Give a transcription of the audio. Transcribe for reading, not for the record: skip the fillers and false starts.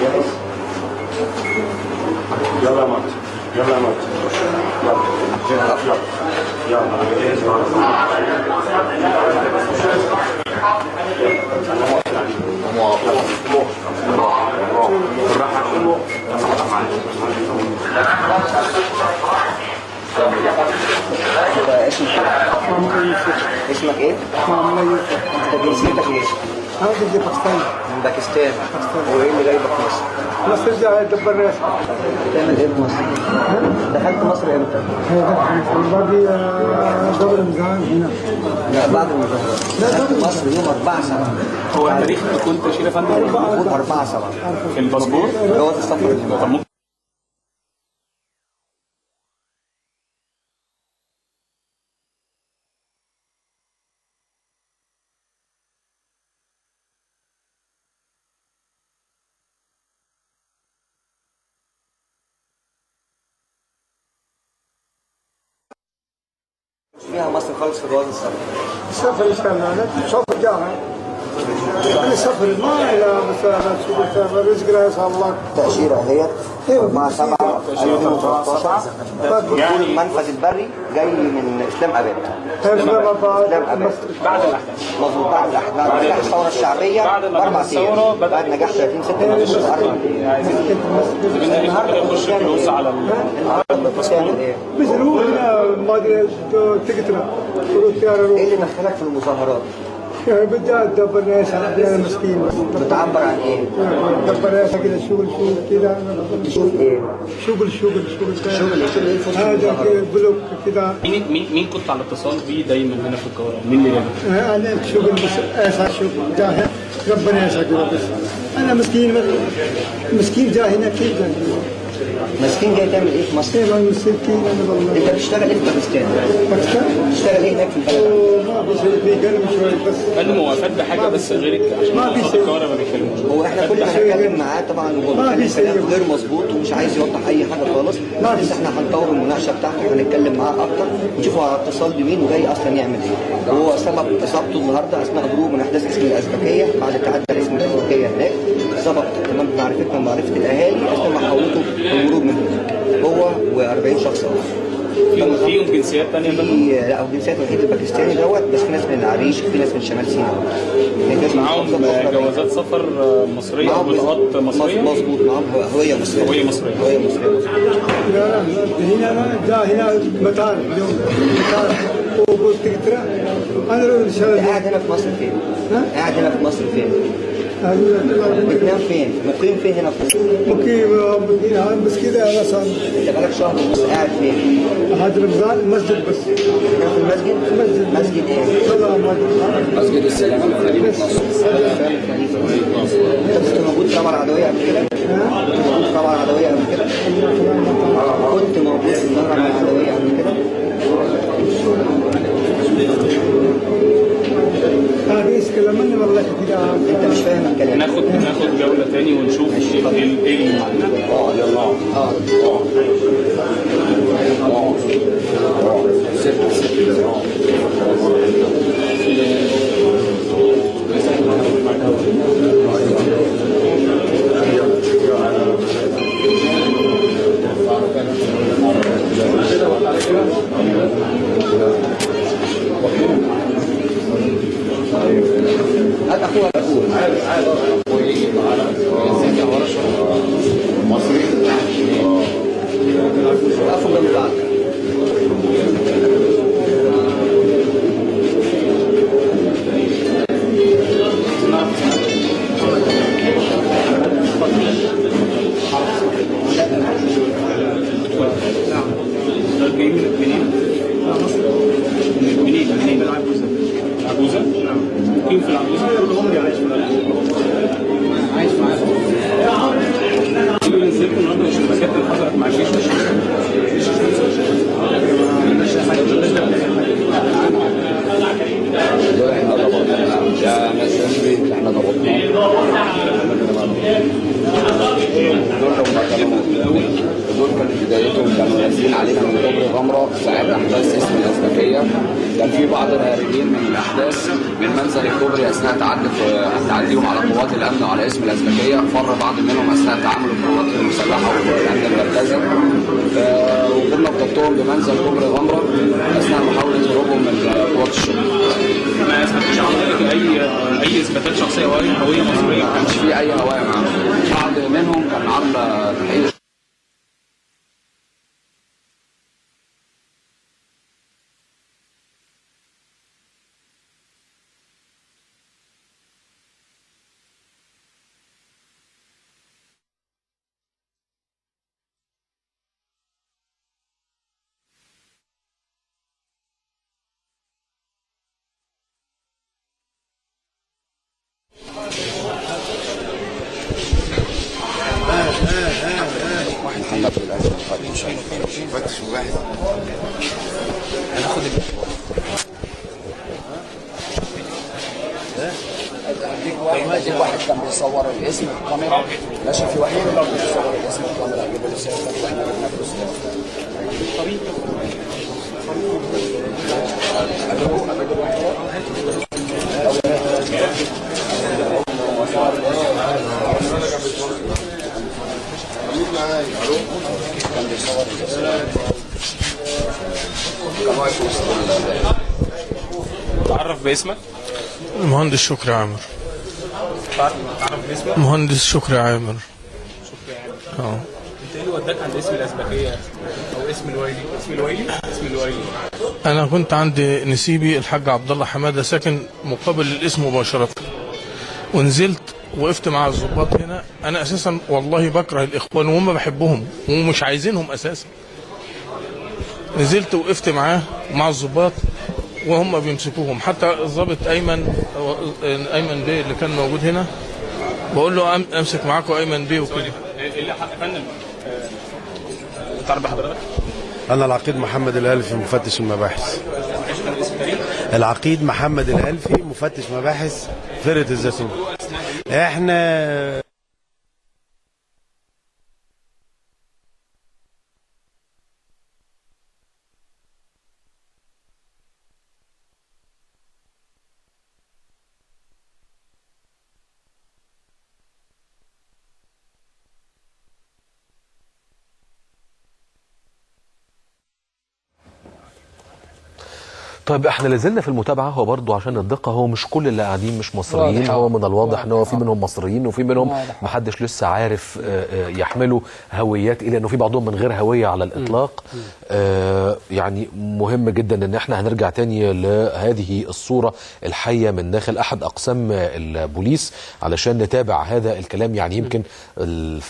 جاهز؟ يلا يا مارتن، يلا يا مارتن، يلا يلا يلا جاهز. بالراحة. اسمك ايه؟ اسمك ايه؟ محمد يوسف. انت جنسيتك ايه؟ انا جنسيتي باكستاني. من باكستان. وايه اللي جايبك مصر؟ مصر جاي ادبر راسي. بتعمل ايه في مصر؟ دخلت مصر امتى؟ باقي قبل رمضان هنا. لا بعد المظاهرات. دخلت مصر يوم 4/7. هو التاريخ اللي كنت شيل يا فندم؟ المفروض 4/7 في الباسبور؟ جواز السفر اللي معاك. فيها مصر خالص في جواز السفر. السفر ان شاء الله سفر جاها. انا سفر ما الى مثلا رزق لا الله. تأشيرة اهيت 4/7/2013 دخول المنفذ البري جاي من اسلام اباد. اسلام اباد بعد الاحداث. مظبوط، بعد الاحداث، بعد نجاح الثورة الشعبية بأربع ايام، بعد نجاح 30/6 بأربع ايام. عايزين نخش فلوس على الباسبور. بس روح ما ادري تقتله. ايه اللي دخلك في المظاهرات؟ بدي ادبر ناس انا مسكين. بتعبر عن ايه؟ ادبر ناس كده، شغل شغل كده. تشوف ايه؟ شغل شغل شغل شغل شغل ايه في هذا بلوك كده. مين كنت على اتصال بيه دايما هنا في القاهرة؟ مين اللي جابك؟ انا شغل بس اسعى شغل جاهز ربنا يسعدك بس. انا مسكين مسكين جاي هنا كيف جاي؟ مسكين جاي تعمل ايه في مصر؟ ايه مسكين انا والله. انت بتشتغل ايه في باكستان؟ باكستان؟ بتشتغل ايه هناك في البلد؟ ما في شيء، في قلم شوي بس. فندم هو افاد بحاجة بس غيرك عشان ما في شيء. القاهرة ما بيتكلموش. هو احنا كل ما هنتكلم معاه طبعا هو بيتكلم كلام غير مظبوط ومش عايز يوضح اي حاجة خالص، بس احنا هنطور المناقشة بتاعته وهنتكلم معاه اكتر ونشوفه على اتصال بمين وجاي اصلا يعمل ايه. وهو سبب اصابته النهارده اثناء هروبه من احداث اسم الازبكيه بعد تعدى اسم الازبكيه هناك، ظبط تمام بمعرفتنا ومعرفة الاهالي اثناء محاولته الهروب من هناك هو و40 شخص اخر. فيهم جنسيات ثانية؟ لا هو جنسيات الوحيد الباكستاني دوت، بس في ناس من العريش، في ناس من شمال سيناء. معاهم جوازات سفر مصرية او بطاقات مصرية؟ مظبوط، معاهم هوية مصرية. هوية مصرية. هوية مصرية. لا هنا جاء هنا مطار اليوم مطار وبتقدر. انا قاعد هنا في مصر فين؟ قاعد هنا في مصر فين؟ بتنام فين؟ مقيم فين هنا في مصر؟ مقيم بس كده مثلا. انت بقالك شهر ونص قاعد فين؟ هذا رمضان المسجد بس. هنا في المسجد؟ المسجد. مسجد ايه؟ مسجد السلام الخليفة. السلام الخليفة. انت كنت موجود في رابعة العدوية قبل كده؟ كنت موجود في رابعة العدوية قبل كده؟ كنت موجود في الرابعة العدوية قبل كده؟ انت مش فاهم الكلام. ناخد جولة تاني ونشوف ايه اللي معانا. يلا هات اخوها اخوها. مصري. وقفوا جنب بعض. دول جايين منين؟ منين؟ منين؟ العجوزة. العجوزة؟ نعم. مقيم في العجوزة؟ طول عمري عايش في العجوزة. عايش معاهم. اللي نزلت النهارده والشبكات اللي حصلت مع الجيش. وفي بعض الهاربين من الاحداث من منزل الكوبري اثناء تعديهم على قوات الامن وعلى اسم الازبكيه، فر بعض منهم اثناء تعامل القوات المسلحة والامن المركزي، وقمنا بضبطهم بمنزل كوبري غمره اثناء محاولة هروبهم من قوات الشرطة. ما اثبتوش حضرتك اي اثباتات شخصية او اي هوية مصرية؟ ما كانش في اي هوية معاهم، بعض منهم كان عامله تحقيق. واحد كان بيصور الاسم بالكاميرا، ماشي، في واحد كان بيصور الاسم بالكاميرا، هجيبه لسيادتك واحنا جبنا فلوس. كان بيصور الاسم، كان واقف وسط. تعرف باسمك؟ المهندس شكري عامر. تعرف باسمك؟ مهندس شكري عامر. شكري عامر. انت ايه اللي وداك عند اسم الازبكيه او اسم الويلي؟ اسم الويلي؟ اسم الويلي. انا كنت عند نسيبي الحاج عبد الله حمادة، ساكن مقابل الاسم مباشرة، ونزلت وقفت مع الظباط هنا. انا اساسا والله بكره الاخوان وهم بحبهم ومش عايزينهم اساسا. نزلت وقفت معاه ومع الظباط وهم بيمسكوهم، حتى الضابط ايمن بيه اللي كان موجود هنا بقول له امسك معاكم ايمن بيه وكده. ايه اللي حق يا فندم؟ تعرف بحضرتك؟ انا العقيد محمد الالفي مفتش المباحث. العقيد محمد الالفي مفتش مباحث فرقه الزيتون. احنا طيب احنا لازلنا في المتابعة. هو برضه عشان الدقة، هو مش كل اللي قاعدين مش مصريين، هو من الواضح ان هو في منهم مصريين وفي منهم محدش لسه عارف يحملوا هويات، الى انه في بعضهم من غير هوية على الاطلاق. يعني مهم جدا ان احنا هنرجع تاني لهذه الصورة الحية من داخل احد اقسام البوليس علشان نتابع هذا الكلام. يعني يمكن